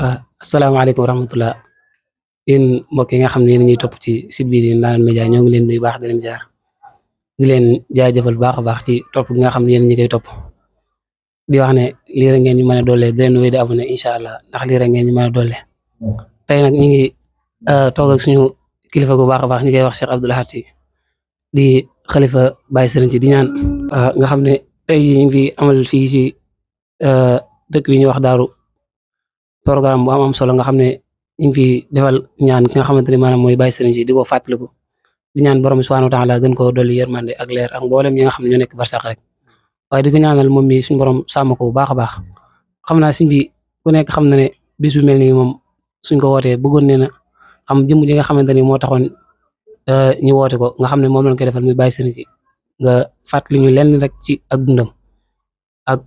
Asalaamaaleykum wa rahmatullah yéen mbokk yi nga xam ne yéen ñuy topp ci site bii di Ndanane Média ñoo ngi leen nuyu baax di leen jaar di leen jaajëfal baax a baax ci topp gi nga xam ne yéen ñi koy topp di wax ne lii rek ngeen ñu mën a doole di leen wéy di abonné incha allah ndax lii rek ngeen ñu mën a doole tey nag ñu ngi toog ak suñu kilifa gu baax a baax ñu koy wax Cheikh Abdou Lahad Sy di xalifa Baye Serigne Sy di ñaan nga xam ne tey jii ñu ngi fi amal fii ci dëkk bi ñuy wax Daaru programme bu am solo nga xam ne ñu ngi fi defal ñaan ki nga xamante ne maanaam mooy Baye Serigne Sy di ko fàttaliku di ñaan borom subhanahu wa taala gën koo dolli yërmande ak leer ak mboolem ñi nga xam ne ñoo nekk barsax rek waaye di ko ñaanal moom mi suñu borom sàmm ko bu baax a baax xam naa sëñ bi ku nekk xam na ne bis bu mel nii moom suñ ko wootee bëggoon nee na xam jëmm ji nga xamante ni moo taxoon ñu woote ko nga xam ne moom lañ koy defal muy Baye Serigne Sy nga fàttali ñu lenn rek ci ak dundam ak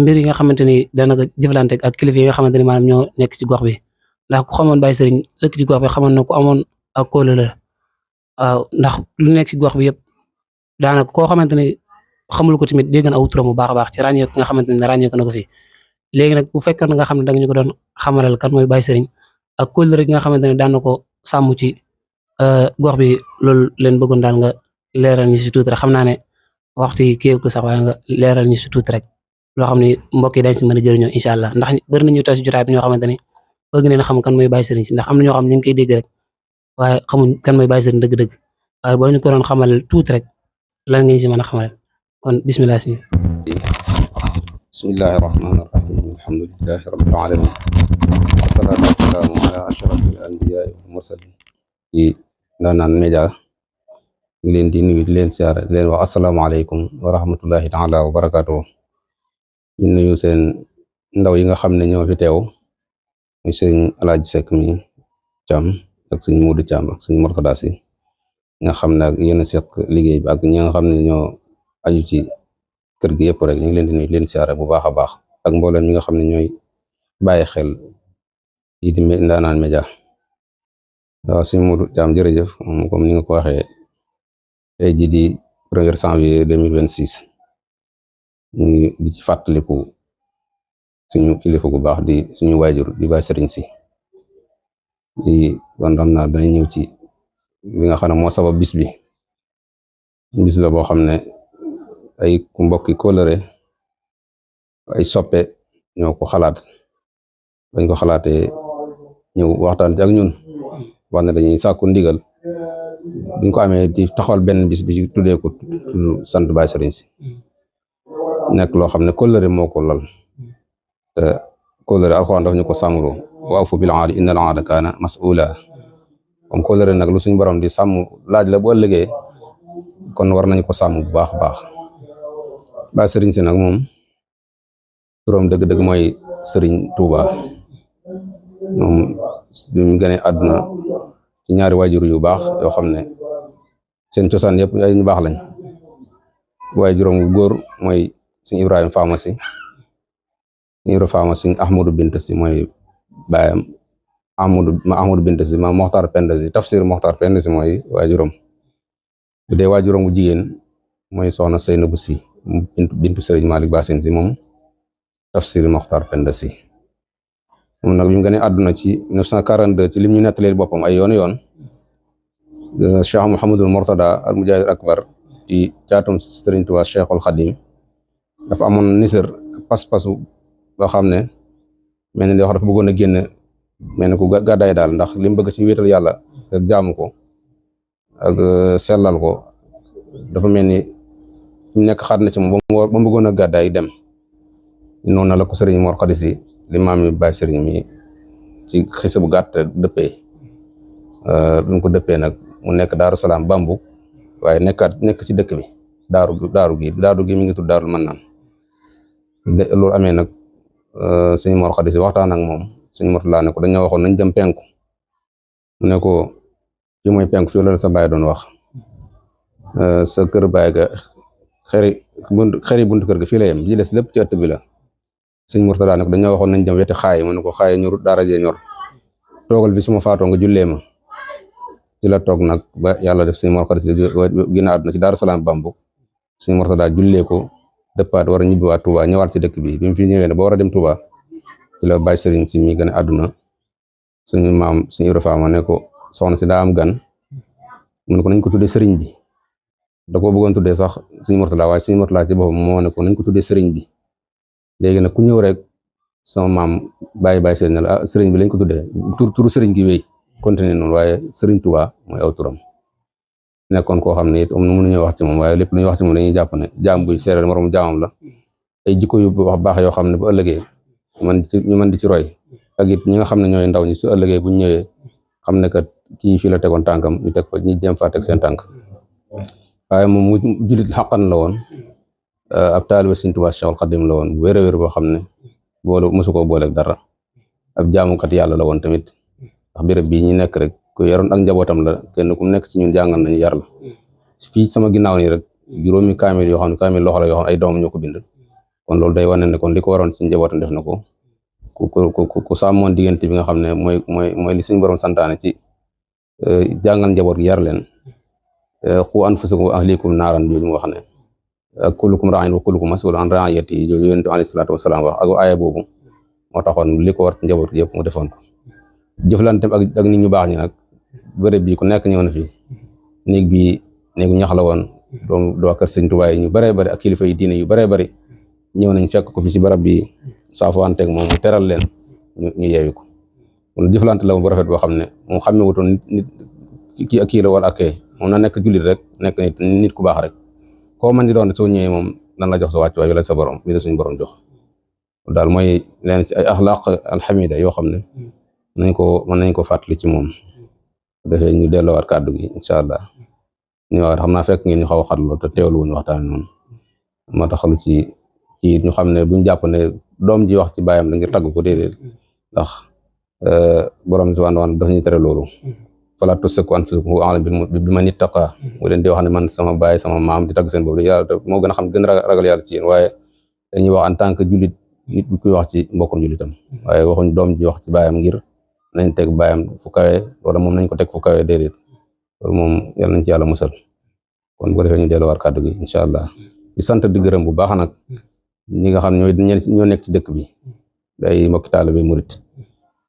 mbir yi nga xamante ni dana ko jëflante ak kilifa yi nga xamante ni maanaam ñoo nekk ci gox bi ndax ku xamoon Baye Serigne dëkk ci gox bi xamoon na ku amoon ak kóolóol la waaw ndax lu nekk ci gox bi yëpp daanaka koo xamante ni xamul ko tamit dégg na aw turam bu baax a baax ci ràññeeku nga xamante ni ràññeeku na ko fi léegi nag bu fekkoon nga xam ne danga ñu ko doon xamalal kan mooy Baye Serigne ak kóolóol rek nga xamante ne daan na ko sàmm ci gox bi loolu leen bëggoon daal nga leeral ñu si tuuti rek xam naa ne waxtu yi kii ko sax waaye nga leeral ñu si tuuti rek loo xam ne mbokk yi dañ si mën a jëriñoo incha allah ndax bëri nañu toog si jotaay bi ñoo xamante ni bëgg neen xam kan mooy Baye Serigne Sy ndax am na ñoo xam ne ñu ngi koy dégg rek waaye xamuñ kan mooy Baye Serigne dëgg-dëgg waaye boo ñu ko doon xamal tuuti rek lan ngeen si mën a xamal kon bismillah si bismillahi rahmani rahim alhamdulillahi rabbil alamin wasalaatu wasalaamu ala ashrafil anbiyaai wal mursalin ci Ndanane Média ngi leen di nuyu di leen siyaare di leen wax asalaamaaleykum wa rahmatullahi taala wa barakatuh ñu nuyu seen ndaw yi nga xam ne ñoo fi teew muy sëñ Alaaji Seck mi Thiam ak sëñ Modou Thiam ak sëñ Mourtada Sy nga xam ne ak yéen a seq liggéey bi ak ñi nga xam ne ñoo aju ci kër gi yëpp rek ñu ngi leen di nuyu leen siyaare bu baax a baax ak mboolem ñi nga xam ne ñooy bàyyi xel yi di Ndanane Média waaw sëñ Modou Thiam jërëjëf comme ni nga ko waxee tey jii di 1er janvier 2026 ñu di ci fàttaliku suñu kilifa gu baax di suñu waajur di Baye Serigne Sy di kon xam naa dañuy ñëw ci li nga xam ne moo sabab bis la boo xam ne ay ku mbokki kóllëre ay soppe ñoo ko xalaat bañ ko xalaatee ñëw waxtaan ci ak ñun wax ne dañuy sàkku ndigal buñ ko amee di taxawal benn bis di tuddee ko tudd sant Baye Serigne Sy nekk loo xam ne kóllëre moo ko lal te kóllëre alxuraan daf ñu ko sàmmloo wa awfu bil ahdi innal ahda kaana mas'uula comme kóllëre nag lu suñu borom di sàmm laaj la boo ëllëgee kon war nañ ko sàmm bu baax a baax Baye Serigne Sy nag moom turam dëgg-dëgg mooy Serigne Touba moom bi mu gënee àdduna ci ñaari waajur yu baax yoo xam ne seen cosaan yëpp ay ñu baax lañ waajuram bu góor mooy sëñ Ibrahima Fama Sy sëñ Ahmadou Binta Sy mooy baayam Ahmadou Binta Sy ma Mokhtar Penda Sy tafsir Mokhtar Penda Sy mooy waajuram bu dee waajuram bu jigéen mooy soxna Seynabou Sy bintu Serigne Malick Bassine Sy moom tafsir Mokhtar Penda Sy moom nag bi mu gënee àdduna ci 1942 ci lim ñu nettaleel boppam ay yoon Cheikh Mouhamadul Mourtada al Mujahid Akbar di caatum Serigne Touba Cheikhul Khadim dafa amoon nisër pas-pas boo xam ne mel ni dafa bëggoon a génn mel ni ku gàddaay daal ndax li mu bëgg ci wéetal yàlla ak jaamu ko ak sellal ko dafa mel ni mu nekk xaat na ci moom ba mu bëggoon a gàddaay dem noonu la ko Serigne Mor Khady Sy li maam yi Baye Serigne mi ci xisa bu gàtt dëppee bi mu ko dëppee nag mu nekk Daaru Salaam Bambu waaye nekk ci dëkk bi daaru gi mi ngi tudd Daarul Mannaan loolu amee nag sëñ Mor Khady Sy waxtaan ak moom sëñ Mourtada ne ko dañoo waxoon nañ dem penku mu ne ko fii mooy penku fii la sa baay doon wax sa kër baay ga xeri buntu kër ga fii la yem ji des lépp ci ëtt bi la sëñ Mourtada ne ko dañoo waxoon nañ dem weti xaay mu ne ko xaay ñorut daara jee ñor toogal fi suma faatoo nga jullee ma ci la toog nag ba yàlla def sëñ Mor Khady Sy génn àdduna ci Daaru Salaam Bambu sëñ Mourtada jullee ko dëppaat war a ñibbiwaat Touba ñëwaat ci dëkk bi mu fi ñëwee ne ba war a dem Touba ci la Baye Serigne si mi gën a àdduna suñu maam suñu Ibra Faama ne ko soxna si daa am gan mu ne ko nañ ko tuddee Serigne bi da koo bëggoon tuddee sax suñu Murtala waaye suñu Murtala ci boppam moo ne ko nañ ko tuddee Serigne bi léegi nag ku ñëw rek sama maam Baye Serigne ne la Serigne bi lañ ko tuddee turu Serigne gi wéy continué noonu waaye Serigne Touba mooy aw turam nekkoon koo xam ne it mënuñoo wax ci moom waaye lépp lu ñuy wax ci moom dañuy jàpp ne jaam buy seeréer moroom jaamam la ay jikko yu wax baax yoo xam ne bu ëllëgee ñu mën di ci roy ak it ñi nga xam ne ñooy ndaw ñi su ëllëgee buñ ñëwee xam ne kat kii fii la tegoon tànkam ñu teg fa ñi jéem faa teg seen tànk waaye moom mu julit xaqan la woon ab taalibe Sëriñ Tuubaa Cheikhul Xadim la woon bu wér a wér boo xam ne boole mosu koo booleeg dara ab jaamukat yàlla la woon tamit ndax béréb bii ñi nekk rek ku yoroon ak njabootam la kenn ku nekk ci ñun jàngal nañu yar la fii sama ginnaaw nii rek juróomi kaamil yoo xam ne kaamil loxo la yoo xam ne ay doomam ñoo ko bind kon loolu day wane ne kon li ko waroon ci njabootam def na ko ku sàmmoon diggante bi nga xam ne mooy li suñu borom santaane ci jàngal njaboot gi yar leen qu anfusakum wa ahlikum naaran jooju mu wax ne kullukum raa'in wa kullukum mas'uulun an ra'iyyatihi jooju yonent bi alayhi salaatu wasalaam wax ak aaya boobu moo taxoon li ko war ci njaboot gi yëpp mu defoon ko jëflanteem ak nit ñu baax ñi nag bërëb bi ku nekk ñëw na fi néeg bi néegu ñax la woon doo kër Sëriñ Tuubaa yi ñu bëree bëri ak kilifa yi diine yu bëree bëri ñëw nañ fekk ko fi ci barab bi saafuwanteeg moom mu teral leen ñu yeewi ko kon jëflante la bu rafet boo xam ne moom xamme wutoon nit kii ak kii la wala ak kee moom na nekk jullit rek nekk nit ku baax rek koo mën di doon soo ñëwee moom dan la jox sa wàcc waay wala sa borom bi la suñu borom jox daal mooy leen ci ay axlaaq alxamida yoo xam ne mën nañ ko fàttali ci moom defee ñu delloowaat kàddu gi incha allah ñu wax xam naa fekk ngeen ñu xaw a xatloo te teewlu wuñu waxtaan noonu moo tax lu ci ñu xam ne buñ jàpp ne doom ji wax ci baayam la ngir tagg ko déedéet ndax borom subhaanahu wa taala daf ñuy tere loolu falaa tuzakku anfusakum huwa a'lamu biman ittaqaa mu leen di wax ne man sama baay sama maam di tagg seen boobu yàlla moo gën a xam gën a ragal yàlla ci yéen waaye dañuy wax en tant que jullit nit bu kuy wax ci mbokkum jullitam waaye waxuñ doom ji wax ci baayam ngir nañ teg baayam fu kawe wala moom nañ ko teg fu kawe déedéet loolu moom yàlla nañ ci yàlla musal kon bu defee ñu delluwaat kàddu gi incha allah di sant di gërëm bu baax nag ñi nga xam ne ñoo nekk ci dëkk bi day mbokki taalibe murit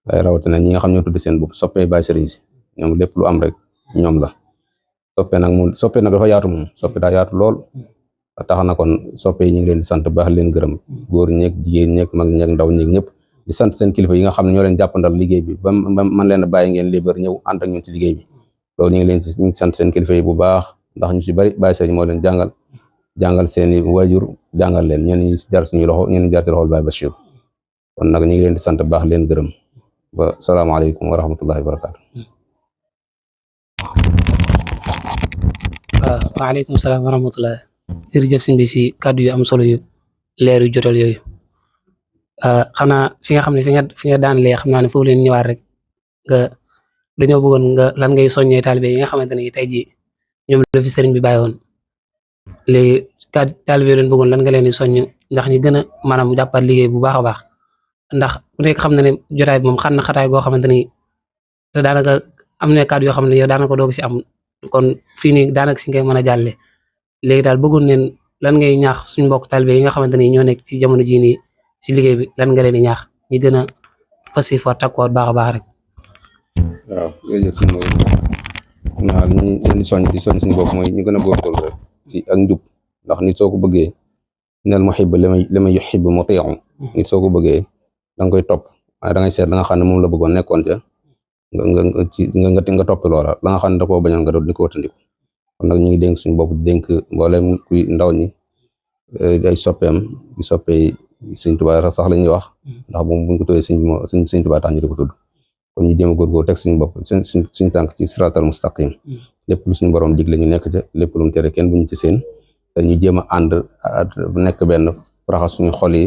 day rawatina ñi nga xam ñoo tudd seen bopp soppee Baye Serigne si ñoom lépp lu am rek ñoom la soppe nag dafa yaatu moom soppe daa yaatu lool tax na kon soppe yi ñu ngi leen di sant baax leen gërëm góor ñeeg jigéen ñeeg mag ñeeg ndaw ñeeg ñëpp di sant seen kilifa yi nga xam ne ñoo leen jàppandal liggéey bi ba man leen a bàyyi ngeen libre ñëw ànd ak ñun ci liggéey bi loolu ñu ngi sant seen kilifa yi bu baax ndax ñu ci bari Baye Serigne moo leen jàngal seeni waajur jàngal leen ñenn ñi jaar suñu loxo ñenn ñi jaar ci loxol Baye Bachir kon nag ñu ngi leen di sant baax leen gërëm ba salaamaaleykum wa rahmatullahi wa barakaatu. waaw waaleykum salaam wa rahmatullah jërëjëf sëñ bi si kàddu yu am solo yu leer yu jotal yooyu xam naa fi nga xam ne fi nga daan lee xam naa ne foofu leen ñëwaat rek dañoo bëggoon nga lan ngay soññee taalibe yi nga xamante ne tey jii ñoom la fi sëriñ bi bàyyi woon léegi taalibe leen bëggoon lan nga leen di soññ ndax ñu gën a maanaam jàppaat liggéey bu baax a baax ndax ku nekk xam na ne jotaay bi moom xam na xataay goo xamante ni te daanaka am na kàddu yoo xam ne yow daanaka doog si am kon fii nii daanaka si ngay mën a jàlle léegi daal bëggoon neen lan ngay ñaax suñu mbokk taalibe yi nga xamante ni ñoo nekk ci jamono jii nii si liggéey bi lan nga leen di ñaax ñu gën a fas yéene takkuwaat baax a baax rek. waaw jërëjëf suñu mbokk naa ñu leen di soñ suñu bopp mooy ñu gën a góorgóorlu rek ci ak njub ndax nit soo ko bëggee innal muhibba liman yuhibbu muti'u nit soo ko bëggee da nga koy topp waaye da ngay seet la nga xam ne moom la bëggoon nekkoon ca nga topp loola la nga xam ne da koo bañoon nga doon di ko wëtandiku kon nag ñu ngi dénk suñu bopp dénk mboolem kuy ndaw ñi ay soppeem di soppee Sëriñ Tuubaa sax la ñuy wax ndax moom buñ ko tuddee Sëriñ Tuubaa tax ñu di ko tudd kon ñu jéem a góorgóor teg suñu bopp suñu tànk ci siraatal mustaqim lépp lu suñu borom digle ñu nekk ca lépp lu mu tere kenn buñu ci seen te ñu jéem a ànd nekk benn raxas suñu xol yi